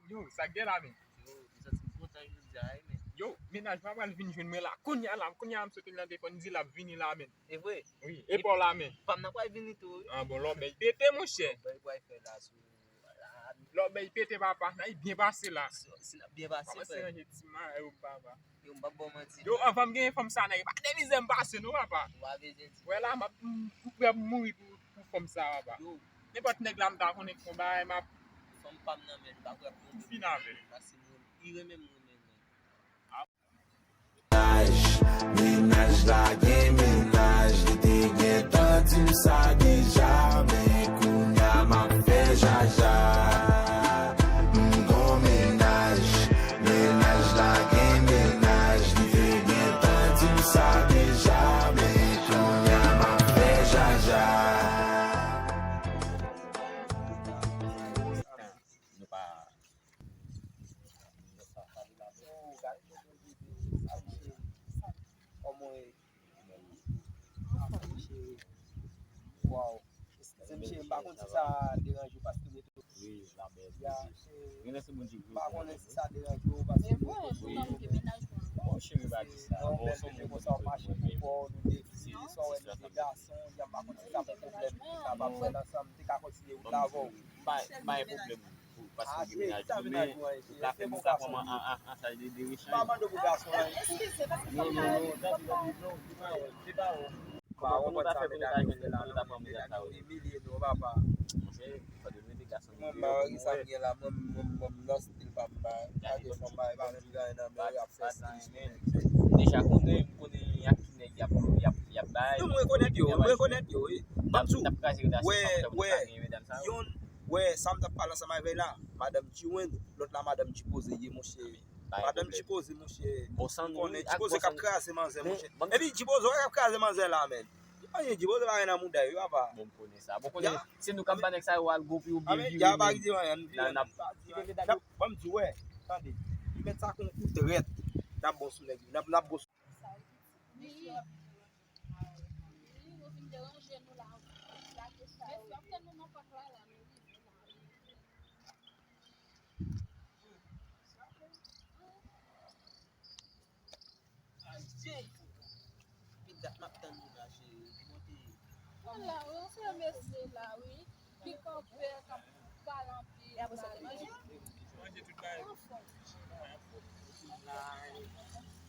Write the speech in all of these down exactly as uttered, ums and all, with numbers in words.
Yo, sa k gen la, men? Yo, m santi m kontan jodi a, wi, men. Yo, mennaj mwen pral vin jwenn mwen la. Kounye a la, kounye a m sot nan telefòn, di l ap vini la, men. E vre? Wi, e pa w la, men. Pa m nan pral vini tou, wi. Ah, bon, lòbèy pete, monchè. Lòbèy pral fè la sou. Lòbèy pete, papa. N a byen pase la. Si, si n ap byen pase, frè. Kòmanse ranje ti ma yo, papa. Yo, m p ap ba w manti. Yo, anvan m genyen fanm sa, nèg, pa de mizè m pase, non, papa. Ou pa bezwen di. Wè la, m ap, m, m prè pou mouri pou, pou fanm sa, papa. Yo. Nenpòt nèg la, m ta konnen k fè yon bagay, m ap. Fanm pa m nan men, m pa prè pou mouri. M fin avè l. Paske m, li renmen m, renmen l, nèg. Mennaj, mennaj la gen mennaj, li te gentan di m sa deja, men kounye a m ap fè jaja. M gon mennaj, mennaj la gen mennaj, li te gentan di m sa deja, men kounye a m ap fè jaja. Nou pa Yo, gade jan mwen vive. Sa misye, kòman e? Anfòm, cheri. Waw. Eskize m, cheri, m pa konn si sa deranje w paske m rete. Wi, la bèl. Ya, cheri. M pa konnen si sa deranje w paske m rete. Wi. Bon, cheri, pa di sa. Bon, se yon moun konsa w mache pou kò w, nou de fi, sa w wè nou de gason, ya m pa konn si sa pou pwoblèm, sa pa fè nan sa m te ka kontinye wout la avè w. Pa, pa gen pwoblèm. Pou, paske ou gen mennaj ou, men ou ka fè, ou ka fè an, an, an saj de, de rechanj. Non, non, non, tanpri, tanpri, non, se pa wè, se pa wè. Kòman, kòman nou ta fè pou nou ta jwenn, pou nou ta pran mennaj sa yo? Monchè, fò nou mete gason nou deyò pou nou wè. Mwen, mwen, mwen, mwen, nan stil pa m, pa gen fanm, pa, pa menm gen nan men, y ap fè stil. Deja konnen, m konnen ak ki nèg y ap, y ap, y ap bay. Non, mwen rekonèt yo, mwen rekonèt yo, wi. Ban m di w, wè, wè, youn, wè, sa m t ap pale ansanm avè l la, madanm Tiwen, lòt la madanm Chipoze ye, monchè. Madanm Chipoze, monchè. Ou konnen Chipoze k ap kraze manzè, monchè. Epi Chipoze wè k ap kraze manzè la, men. Li pa gen Chipoze pa gen nan mouda yo, papa. Bon, m konnen sa. Bon, konnen, se nou k ap ba nèg sa yo al gwo pou yo byen vire, men n ap, n ap, ban m di w, wè, tande. Li mèt sa kon kou trèt. N ap bon sou nèg yo. N ap, n ap bon sou. Wi. Wi, nou vin deranje nou la. Mesye ap tann nou nan pòt la, la, nou rive la. Adje! Pi dat m ap tann nou la, cheri. Monte. Ala, wi, yon sèl mesye la, wi. Ki konpè k ap pale anpil la, wi. Manje tout bagay. Anfòm.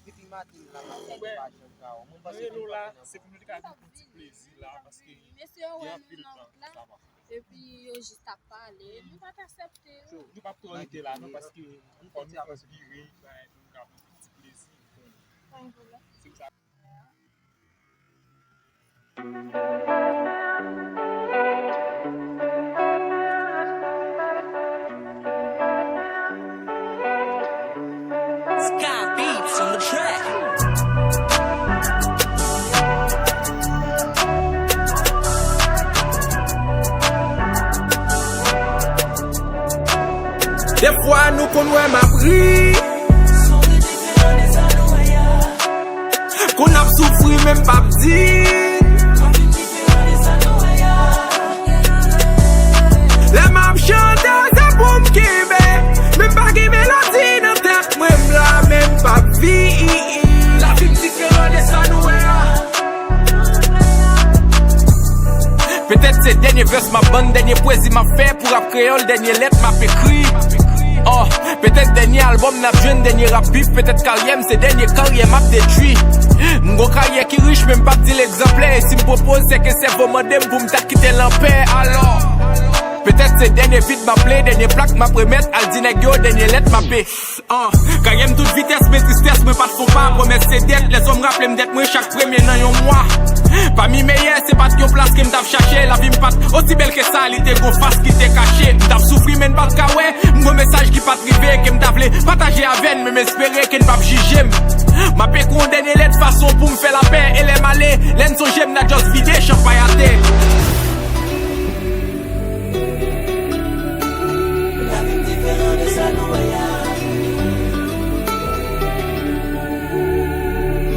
Depi maten la, m ap fè pa janm ka wè. Mwen panse ke nou pa fè nan se pou nou te ka vin pou ti plezi la, paske gen anpil tan sa pa fè. Epi yo jis ap pale, nou pa t aksepte yo. Nou p ap twò rete la non, paske fò nou fè vire, bay, pou nou ka pran ti plezi. Pa gen pwoblèm. Se pou sa. Sky Beats on the track. Defwa nou konn wè m ap ri. Konn ap soufri, men m p ap di. Lè m ap chante, se pou m kenbe. Men m pa gen melodi nan tèt mwen, m la, men m p ap viv. Lavi m diferan de sa nou wè a. Petèt se dènye vès m ap bann, dènye pwezi m ap fè pou rap kreyòl, dènye lèt m ap ekri. Oh, petèt dènye albòm n ap jwenn, dènye rap bif, petèt karyè m se dènye karyè m ap detwi. M gon karyè ki rich, men m p ap di l egzanplè, e si m pwopoze, se ke sèvo mande m pou m ta kite l anpè. Alò, petèt se dènye feat m ap play, dènye plak m ap remèt, al di nèg yo, dènye lèt m ap e- Ah, karyè m tout vitès, men tristès, mwen pa t fon pa, pwomès se dèt, lèzòm raple m dèt mwen chak premye nan yon mwa. Pami meyè, se pa t yon plas ke m t ap chache, lavi m pa t osi bèl ke sa, li te gon fas ki te kache. M t ap soufri, men n pa t ka wè, m gon mesaj ki pa t rive, ke m ta vle pataje avè n, men m espere ke n p ap jije m. M ap ekri yon dènye lèt fason pou m fè lapè, e lè m ale, lè n sonje m, n a just vide chanpay atè. Lavi m diferan de sa nou wè a.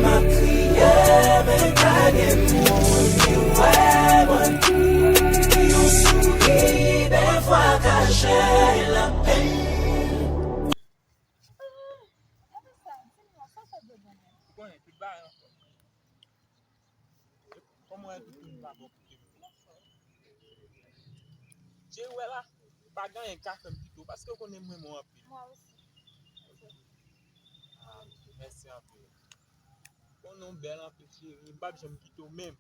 M ap kriye, men pa gen moun ki wè mwen. Yon souri, dèfwa, kache lapenn. Tout moun pa bon pou kite m. Dye wè la, pa gen anyen k ka fè m kite w, paske w konnen m renmen w anpil. Mwen osi. Ah, mèsi anpil. Konnen w bèl anpil, cheri, m p ap janm kite w menm.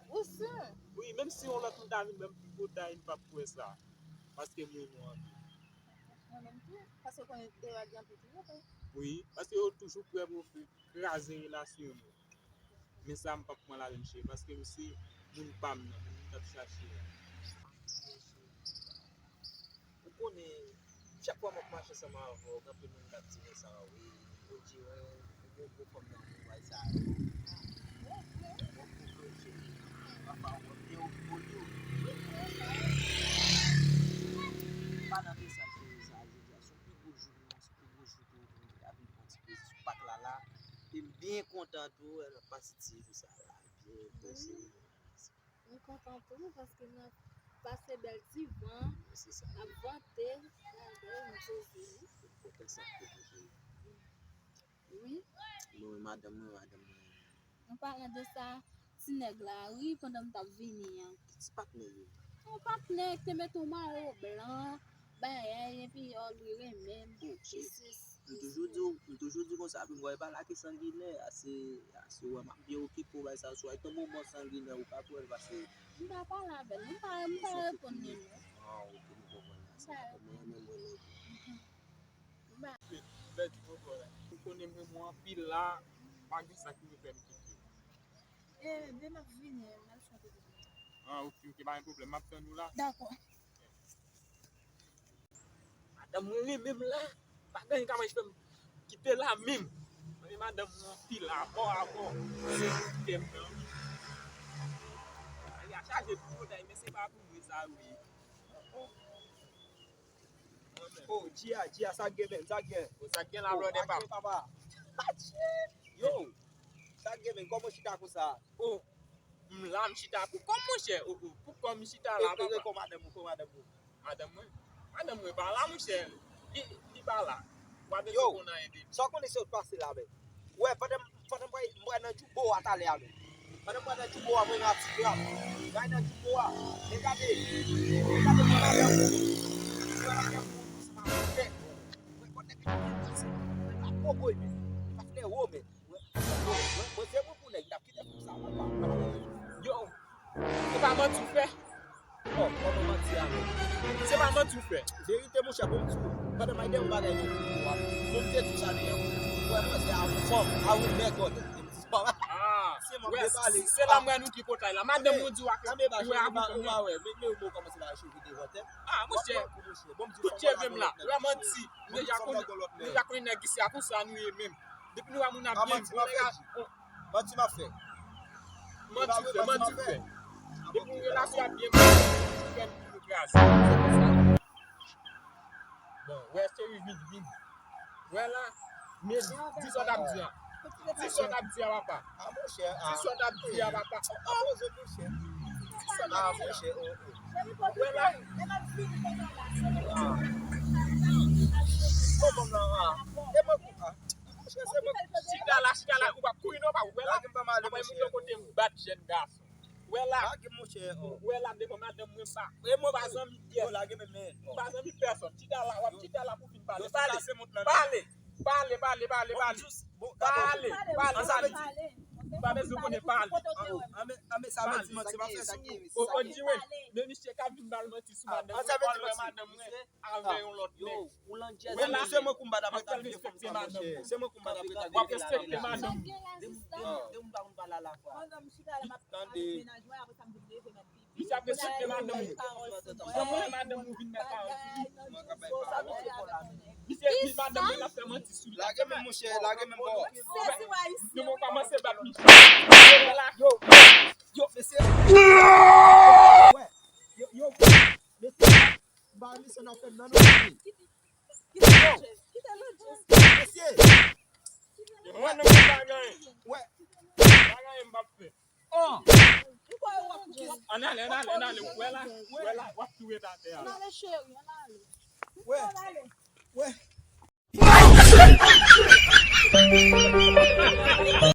Ou si? Wi, menm si yon lòt moun ta vin ban m pi gwo tay, m p ap kwè sa. Paske m renmen w anpil. Mwen menm tou, paske w konnen deyò a gen anpil toujou, wi. Wi, paske yo toujou prè pou yo kraze relasyon nou. Men sa m p ap pran ladan l, cheri, paske m se moun pa m nan, moun m t ap chache a. Ou konnen, chak fwa m ap mache ansanm avè w, gen anpil moun k ap di mwen sa, wi. Yo di, wi, ou gen gwo fanm nan moun, bagay sa yo. Mwen konprann, cheri. Papa, ou wè, e ou, ou di, pa nan mesaj, cheri, sa, jodi a, se yon pi gwo jou pou mwen, se yon pi gwo jou pou mwen, a vin pran ti plezi sou pak la, la. E m byen kontan tou, wè, nan pase ti jou sa la, byen, byen serye. M kontan tou, paske n ap pase bèl ti van, n ap vante, n ap bèl, m poze wi. M kontan sa tou, cheri. Wi. Bon, madanm mwen, madanm mwen. An palan de sa, ti nèg la, wi, pandan m t ap vini an. Ti patnè yo. Yon patnè ki te mete yon mayo blan, bagay, epi yo li renmen m. Oh, cheri. M toujou di w, m toujou di w konsa, epi m wè pa la ki sanginè, ase, ase wè m ap byen okipe w, bay sa sou, ak yon moman sanginè, ou pa pran l, paske m pa pale avè l, m pa, m pa reponn li non. Ah, ok, m konprann la, sa. Mwen menm, mwen menm. M pa. Pèdi koko la. Ou konnen mwen, mwen anpil la, pa gen sa ki vle fè m kite. Eh, demen m ap vini, m al chante pou ou. Ah, ok, ok, pa gen pwoblèm, m ap tann ou la. Dakò. Madanm mwen renmen m la, pa gen anyen ka fè m kite la menm. Mwen madanm mwen anpil, abò, abò. Se kite m nan. Ay, a chaje pou bouday, men se pa pou mwen sa, wi. Oh, G A, G A, sa k gen menm, sa k gen? Oh, sa k gen la, blòdè pa m? Papa. Yo, sa k gen menm, kòman w chita konsa? Oh, m la, m chita pou kò m, monchè. Oh, oh, pou kò m, m chita la, papa. E, e, kò madanm ou, kò madanm ou. Madanm mwen, madanm mwen pa la, monchè. Li, li pa la. W a bezwen konn anyen de li. Sa w konnen se w t pase la, men. Wè, pandan, pandan m pral, m pral nan djoubo a talè a, men. Pandan m pral nan djoubo a, mwen nan ti grap. M pral nan djoubo a. Men gade, men gade mwen madanm. Mwen madanm mwen, se pa mwen. Mwen konn nèg ki te pase. Mwen pa bobo, men. Mwen pa flè wo, men. Mwen, mwen, mwen se moun pou nèg, m t ap kite pou sa, papa. Yo, se pa manti w fè? Oh, kòman manti a, men? Se pa manti w fè? Verite, monchè, bon, m di w. Pandan m al de yon bagay nan djoubo a, bon, m te di w sa deyò. Wè, mwen se a yon fòm, a yon nèg, oh, m di sa. Ah, se mank de pale. Se la m wè nou tripotay la. Madanm nou di w ak, ou wè avè fanm nan. Wè, men, men, ou kòmanse la cheve devan tèt. Ah, monchè, tout cheve m la. Wè, manti. M deja konnen, m deja konnen nèg isi a konsa nou ye menm. Depi nou wè moun ap byen, manti m ap fè. Manti w fè, manti w fè. Depi yon relasyon ap byen mache, ou fè m toujou kraze. Se konsa. Bon, wè, cheri, vin, vin. Wè la, men di sa w t ap di a. Di sa w t ap di a, papa. Di sa w t ap di a, papa. Di sa w t ap di a. Wè la. Chita la, chita la, ou p ap kouri non, pa wè la. Apre m moute yon kote m bat jèn gason. Wè la. Wè la, devan madanm mwen m pa. M pa zanmi pyès. M pa zanmi pèsòn. Chita la, w ap chita la pou fin pale. Pale, pale, pale, pale, pale. Pale, pale, pale. M pa bezwen konnen pale. Anben, anben, sa vle di manti m ap fè sou ou. O, o, di wi. Men misye ka vin ba l manti sou madanm mwen, pou al wè madanm mwen avè yon lòt nèg. Ou landjèz. Wè la, se mwen kou m bat avèk ap respekte madanm. Se mwen kou m bat avèk ap respekte madanm. De moun pa konn pale alafwa. Tande. Misye ap respekte madanm. Jan mwen madanm ou vin mèt pawòl sou li. Misye di madanm mwen ap fè manti sou li. Lage men monchè, lage men bò. Nou kòmanse bat misye. Yo, yo, mesye. Wè, yo, yo, mesye. Ba misye nan fè nan nou. Yo, mesye. Mwen nan pa ganyen. Wè. Pa ganyen m p ap fè. Oh. Ann ale, ann ale, ann ale. Wè la, wè la, w ap tou ret atè a. Ann ale, cheri, ann ale. Wè. Wè.